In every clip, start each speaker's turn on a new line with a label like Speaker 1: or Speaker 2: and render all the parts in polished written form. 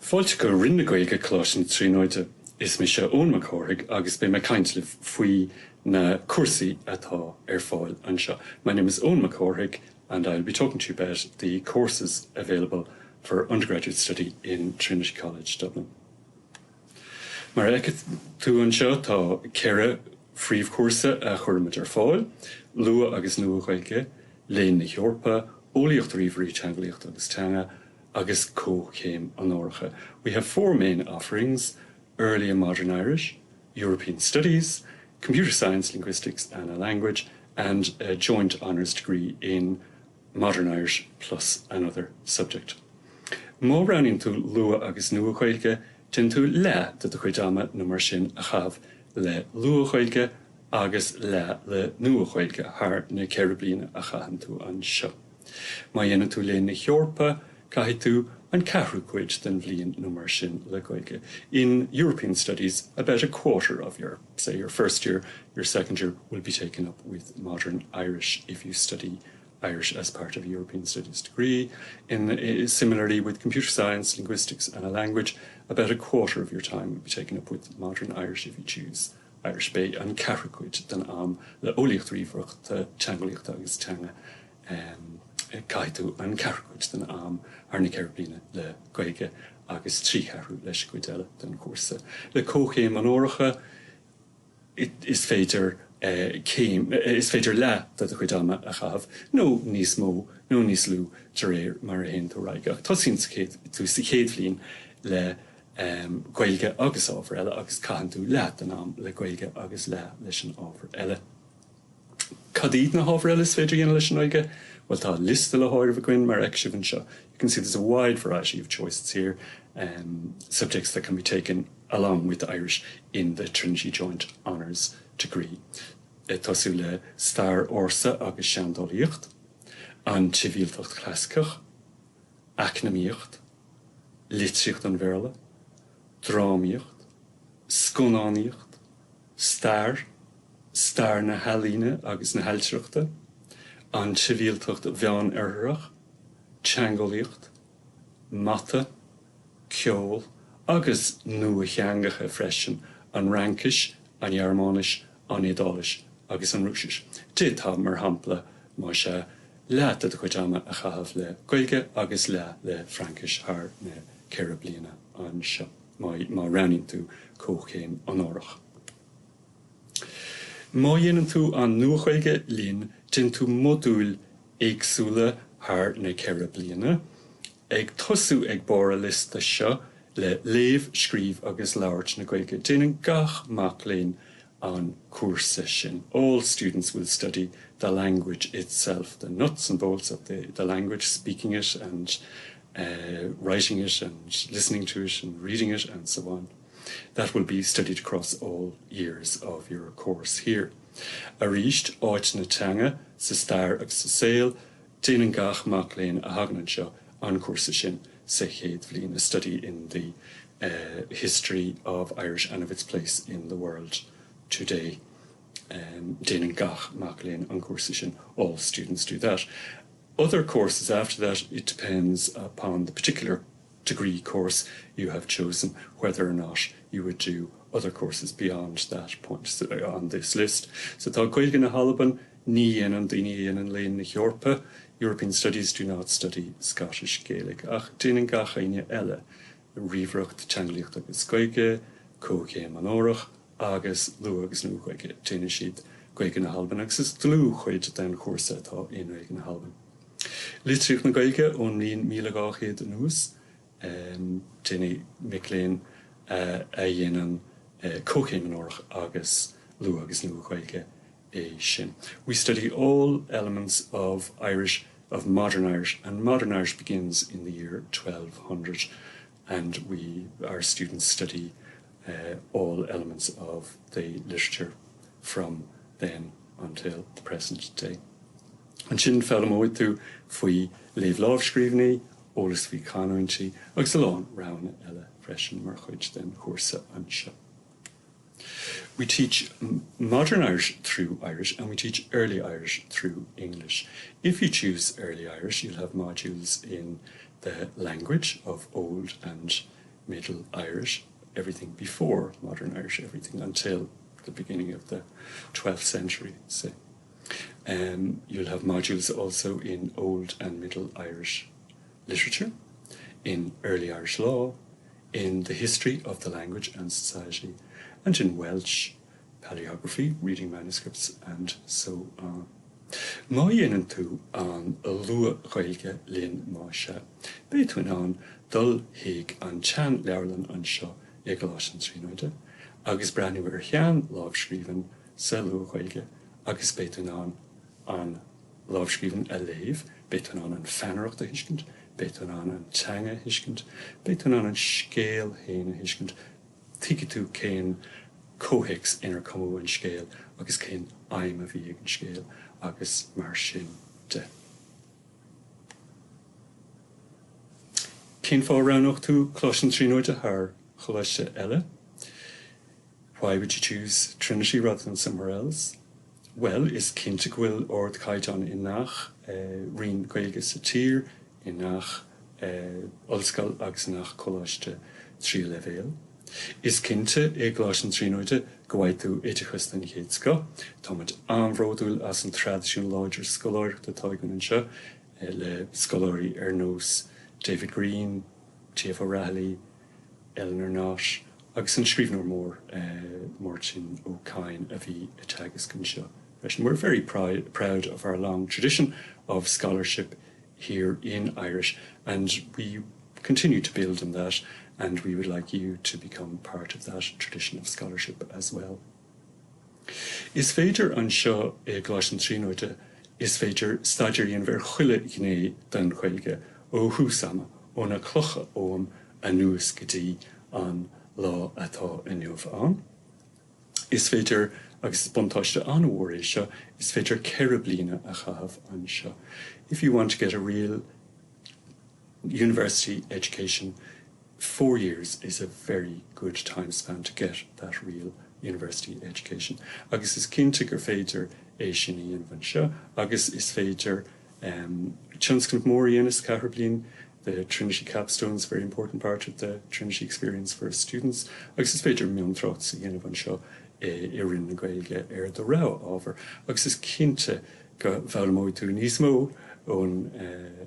Speaker 1: Fáilte go Roinn na Gaeilge, Coláiste na Tríonóide. Is mise Eoin Mac Cárthaigh agus beidh mé ag caint libh faoi na cúrsaí atá ar fáil anseo. My name is Eoin Mac Cárthaigh and I'll be talking to you about the courses available for undergraduate study in Trinity College Dublin. Mar a fheicfidh tú anseo tá 4 phríomhchúrsa a chuirimid ar fáil, Luath agus Nua-Ghaeilge, Léann na hEorpa, Eolaíocht Ríomhairí, Teangeolaíocht agus Teanga, agus Comhchéim Onóracha. We have four main offerings, Early and Modern Irish, European Studies, Computer Science, Linguistics and a Language, and a joint honours degree in Modern Irish plus another subject. Má roghnaíonn tú Luath agus Nua-Ghaeilge, déanann tú leath de do chuid ama nó mar sin a chaitheamh le Luath-Ghaeilge agus leath le Nua-Ghaeilge thar na 4 bliana a chaitheann tú anseo. Má dhéanann tú Léann na hEorpa, caithfidh tú an ceathrú cuid den bhliain nó mar sin le Gaeilge. In European Studies, about a quarter of your, say your first year, your second year will be taken up with Modern Irish if you study Irish as part of a European Studies degree. In, similarly with Computer Science, Linguistics and a Language, about a quarter of your time will be taken up with Modern Irish if you choose Irish. Beidh an ceathrú cuid den am le Eolaíocht Ríomhaireachta, Teangeolaíochta agus Teanga. Caithfidh tú an ceathrú cuid den am thar na 4 bliana le Gaeilge agus 3 cheathrú leis an gcuid eile den chúrsa. Le comhchéim onóracha is féidir céim, is féidir leath de do chuid ama a chaitheamh, nó níos mó nó níos lú de réir mar a théann tú ar aghaidh. Ach tosaíonn tú sa chéad bhliain le Gaeilge agus ábhar eile agus caitheann tú leath den am le Gaeilge agus leath leis an ábhar eile. Cad iad na hábhair eile is féidir a dhéanamh leis an nGaeilge? Bhuel tá liosta le háireamh againn mar a fheicfidh sibh anseo. You can see there's a wide variety of choices here, subjects that can be taken along with Irish in the Trinity Joint Honours degree. Ag tosú le Stair Ársa agus Seandálaíocht, An tSibhialtacht Chlasaiceach, Eacnamaíocht, Litríocht an Bhéarla, Drámaíocht, Scannánaíocht, Stair, Stair na hEalaíne agus na hAiltireachta, An tSibhialtacht Mheánoirthearach, Teangeolaíocht, Mata, Ceol agus nuatheangacha freisin, an Fhraincis, an Ghearmáinis, an Iodáilis agus an Rúisis. D'fhéadfá, mar shampla, más ea, leath de do chuid ama a chaitheamh le Gaeilge agus leath le Fraincis thar na 4 bliana anseo, má roghnaíonn tú comhchéim onórach. Má dhéanann tú an Nua-Ghaeilge linn, déanann tú modúil éagsúla thar na 4 bliana, ag tosú ag barr an liosta seo le Léamh, Scríobh agus Labhairt na Gaeilge. Déanann gach mac léinn an cúrsa sin. All students will study the language itself, the nuts and bolts of the the language, speaking it and writing it and listening to it and reading it and so on. That will be studied across all years of your course here. Arís, áit na teanga sa stair agus sa saol, déanann gach mac léinn a thagann anseo an cúrsa sin sa chéad bhliain, a study in the history of Irish and of its place in the world today. Déanann gach mac léinn an cúrsa sin, all students do that. Other courses after that, it depends upon the particular degree course you have chosen whether or not you would do other courses beyond that point on this list. So tá Gaeilge na hAlban, ní dhéanann daoine a dhéanann Léann na hEorpa, European Studies do not study Scottish Gaelic, ach déanann gach éinne eile, Ríomhaireacht, Teangeolaíocht agus Gaeilge, Comhchéim Onórach agus Luath agus Nua-Ghaeilge, déanann siad Gaeilge na hAlban agus is dlúthchuid den chúrsa atá i nGaeilge na hAlban. Litríocht na Gaeilge ón mbliain 1200 anuas, déanfaidh mic léinn a dhéanann comhchéim onórach agus Luath agus Nua-Ghaeilge é sin. We study all elements of Irish, of modern Irish, and modern Irish begins in the year 1200 and we, our students study all elements of the literature from then until the present day. Ansin foghlaimeoidh tú faoi léamh lámhscríbhinní, eolas faoi chanúintí agus a lán roghanna eile freisin mar chuid den chúrsa anseo. We teach modern Irish through Irish and we teach early Irish through English. If you choose early Irish, you'll have modules in the language of old and. Middle Irish, everything before modern Irish, everything until the beginning of the 12th century say. Um, you'll have modules also in Old and Middle Irish literature, in early Irish law, in the history of the language and society, and in Welsh paleography, reading manuscripts and so on. Má dhéanann tú an Luath-Ghaeilge linn más ea, beidh tú in ann dul chuig an tsean-leabharlann anseo i gColáiste na Tríonóide agus breathnú ar shean-lámhscríbhinn sa Luath-Ghaeilge agus beidh tú in ann an lámhscríbhinn a léamh, beidh tú in ann an pheannaireacht a thuiscint, beidh tú in ann an teanga a thuiscint, beidh tú in ann an scéal féin a thuiscint, tuigfidh tú cén comhthéacs inar cumadh an scéal agus cén aidhm a bhí ag an scéal agus mar sin de. Cén fáth a roghnódh tú Coláiste na Tríonóide thar choláiste eile? Why would you choose Trinity rather than somewhere else? Bhuel, is cinnte go bhfuil ardchaighdeán i ngach roinn Gaeilge sa tír, i ngach ollscoil agus i ngach coláiste tríú leibhéal. Is cinnte i gColáiste na Tríonóide go bhfaighidh tú oideachas den chéad scoth. Tá muid an-bhródúil as an traidisiún láidir scoláireachta atá againn anseo, le scoláirí ar nós David Greene, T.F. O'Rahilly, Eleanor Knott agus an scríbhneoir mór Máirtín Ó Cadhain a bhí ag teagasc anseo freisin. We're very proud of our long tradition of scholarship here in Irish and we continue to build on that and we would like you to become part of that tradition of scholarship as well. Is féidir anseo i gColáiste na Tríonóide, is féidir staidéar a dhéanamh ar chuile ghné den Ghaeilge ó thús ama, ó na clocha oghaim anuas go dtí an lá atá inniu ann. Is féidir, agus is buntáiste an-mhór é seo, is féidir 4 bliana a chaitheamh anseo. If you want to get a real university education, 4 years is a very good time span to get that real university education. Agus is cinnte gur féidir é sin a dhéanamh anseo agus is féidir tionscnamh mór a dhéanamh sa cheathrú bliain, the Trinity Capstone is a very important part of the Trinity experience for students, agus is féidir miontráchtas a dhéanamh anseo i Roinn na Gaeilge ar do rogha ábhar agus is cinnte go bhfoghlaimeoidh tú níos mó ón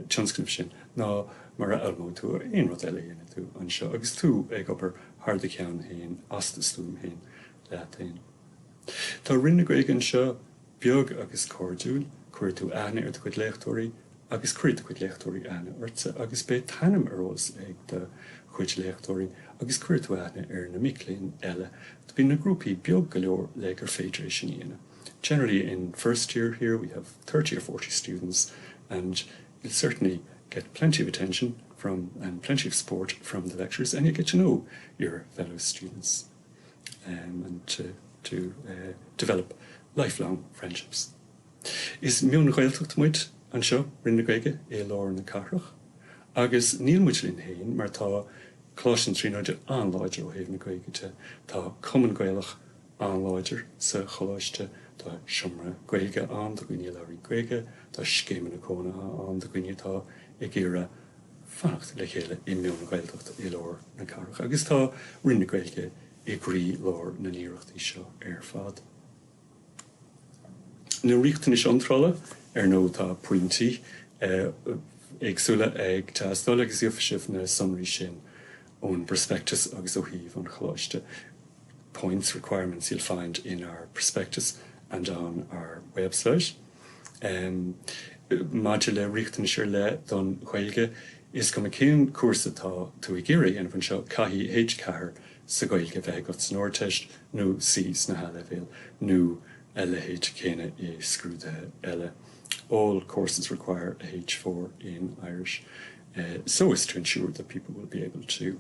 Speaker 1: tionscnamh sin ná mar a fhoghlaimeoidh tú ó aon rud eile a dhéanfaidh tú anseo agus tú ag obair thar do cheann féin, as do stuaim féin, leat féin. Tá Roinn na Gaeilge anseo beag agus cairdiúil, cuirfidh tú aithne ar do chuid léachtóirí agus cuirfidh do chuid léachtóirí aithne ortsa agus beidh t'ainm ar eolas ag do chuid léachtóirí agus cuirfidh tú aithne ar na mic léinn eile. Bíonn na grúpaí beag go leor le gur féidir é sin a dhéanamh. Generally in first year here we have 30 or 40 students and you'll certainly get plenty of attention from and plenty of support from the lecturers and you get to know your fellow students um, and to, to uh, develop lifelong friendships. Is mion-Ghaeltacht muid anseo, Roinn na Gaeilge, i lár na cathrach, agus níl muid linn féin mar tá Coláiste na Tríonóide an-láidir ó thaobh na Gaeilge de. Tá Cumann Gaelach an-láidir sa choláiste, tá seomra Gaeilge ann do dhaoine a labhraíonn Gaeilge, tá scéimeanna cónaithe ann do dhaoine atá ag iarraidh fanacht le chéile i mion-Ghaeltacht i lár na cathrach agus tá Roinn na Gaeilge i gcroí-lár na n-iarrachtaí seo ar fad. Na riachtanais iontrála, ar ndóigh tá pointí éagsúla ag teastáil agus gheobhaidh sibh na sonraí sin ón bprospectus agus ó shuíomh an choláiste. Points requirements you'll find in our prospectus and on our website. Maidir le riachtanais ar leith don Ghaeilge, is cuma cén cúrsa atá tú ag iarraidh a dhéanamh anseo, caithfidh H4 sa Ghaeilge a bheith agat san Ardteist nó C sna hA-leibhéil nó a leithéid céanna i scrúduithe eile. All courses require a H4 in Irish so as to ensure that people will be able to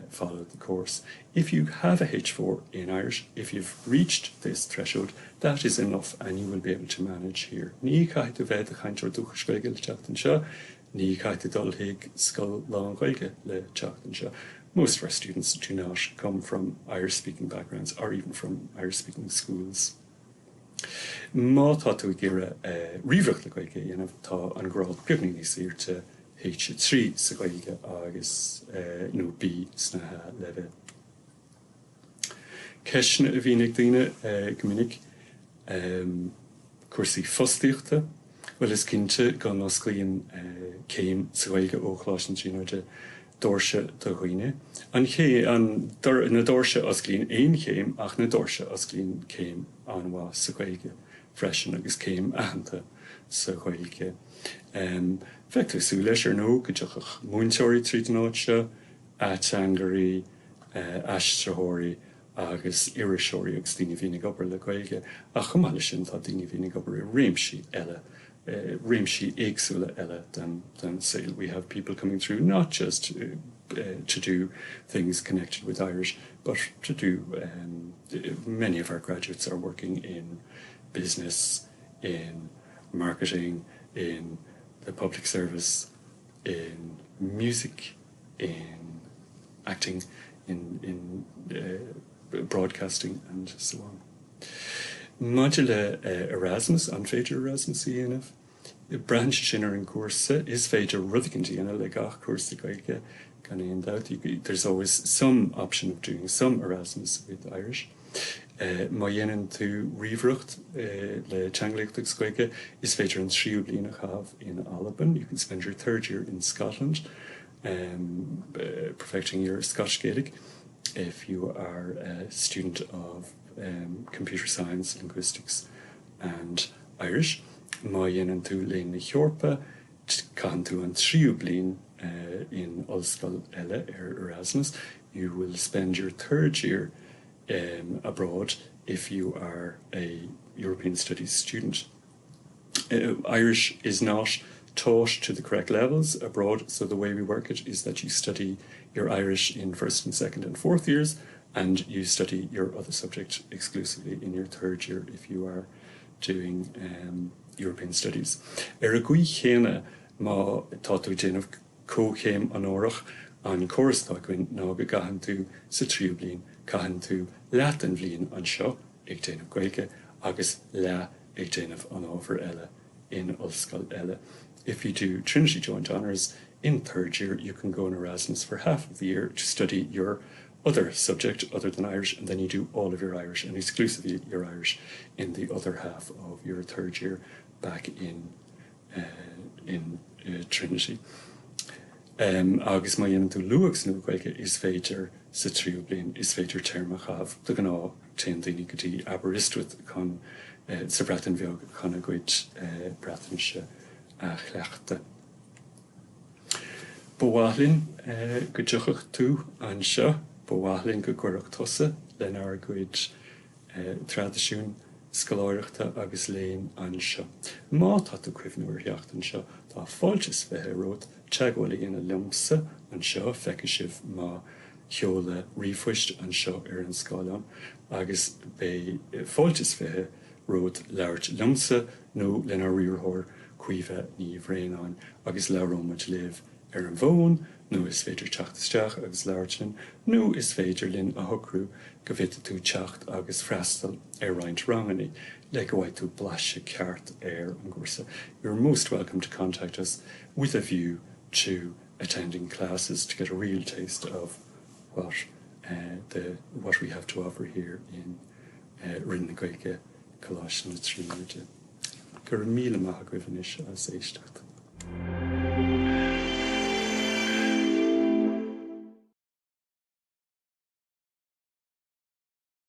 Speaker 1: follow the course. If you have a H4 in Irish, if you've reached this threshold, that is enough and you will be able to manage here. Ní chaithfidh tú bheith i do chainteoir dúchais Gaeilge le teacht anseo, ní chaithfidh tú dul chuig scoil lán-Ghaeilge le teacht anseo. Most of our students do not come from Irish-speaking backgrounds or even from Irish-speaking schools. Má tá tú ag iarraidh ríomhaireacht le Gaeilge a dhéanamh, tá an grád beagán níos airde. H3 sa Ghaeilge agus nó B sna hA-leibhéil. Ceisteanna a bhíonn ag daoine go minic, cúrsaí fostaíochta, bhuel is cinnte go n-osclaíonn céim sa Ghaeilge ó Choláiste na Tríonóide doirse do dhaoine. An chéim, na doirse a osclaíonn aon chéim ach na doirse a osclaíonn céim an-mhaith sa Ghaeilge freisin agus céim aitheanta sa Ghaeilge. Bheadh tú ag súil leis, ar ndóigh, go dtiocfadh múinteoirí tríd an áit seo, ateangairí, aistritheoirí agus iriseoirí agus daoine a bhíonn ag obair le Gaeilge ach chomh maith leis sin tá daoine a bhíonn ag obair i réimsí eile, réimsí éagsúla eile den den saol. We have people coming through not just to do things connected with Irish but to do many of our graduates are working in business, in marketing, in the public service, in music, in acting, in in broadcasting and so on. Maidir le Erasmus, an féidir Erasmus a dhéanamh? Braitheann sé sin ar an gcúrsa. Is féidir rud éicint a dhéanamh le gach cúrsa Gaeilge gan aon dabht. There's always some option of doing some Erasmus with Irish. Má dhéanann tú ríomhaireacht le teangeolaíocht agus Gaeilge, is féidir an tríú bliain a chaitheamh in Albain. You can spend your third year in Scotland perfecting your Scottish Gaelic if you are a student of computer science, linguistics and Irish. Má dhéanann tú Léann na hEorpa, caitheann tú an tríú bliain in ollscoil eile ar Erasmus. You will spend your third year abroad if you are a European Studies student. Irish is not taught to the correct levels abroad, so the way we work it is that you study your Irish in first and second and fourth years and you study your other subject exclusively in your third year if you are doing um, European Studies. Ar an gcaoi chéanna má tá tú ag déanamh comhchéim onórach, an córas atá againn ná go gcaitheann tú sa tríú bliain, caitheann tú leath den bhliain anseo ag déanamh Gaeilge agus leath ag déanamh an ábhar eile in ollscoil eile. If you do Trinity Joint Honours in third year you can go on Erasmus for half of the year to study your other subject other than Irish and then you do all of your Irish and exclusively your Irish in the other half of your third year back in in Trinity. Agus má dhéanann tú luath agus Nua-Ghaeilge is féidir sa tríú bliain is féidir téarma a chaitheamh. De ghnáth téann daoine go dtí Aberystwyth chun sa Bhreatain Bheag chun a gcuid Breatnaise a chleachtadh. Ba mhaith linn go dtiocfadh tú anseo, ba mhaith linn go gcuirfeadh tusa lenár gcuid traidisiún scoláireachta agus léinn anseo. Má tá tú ag cuimhniú ar theacht anseo, tá fáilte is 20 romhat teagmháil a dhéanamh liomsa anseo, feicfidh sibh mo sheoladh ríomhphoist anseo ar an scáileán, agus beidh fáilte is 20 romhat labhairt liomsa nó lenár riarthóir Caoimhe Ní Bhraonáin agus labhróidh muid libh ar an bhfón nó is féidir teacht isteach agus labhairt linn nó is féidir linn a shocrú go bhféadfaidh tú teacht agus freastal ar roinnt ranganna le go bhfaighidh tú blaiseadh ceart ar an gcúrsa. You're most welcome to contact us with a view to attending classes to get a real taste of what the what we have to offer here in Roinn na Gaeilge, Coláiste na Tríonóide. Go raibh míle maith agaibh anois as éisteacht.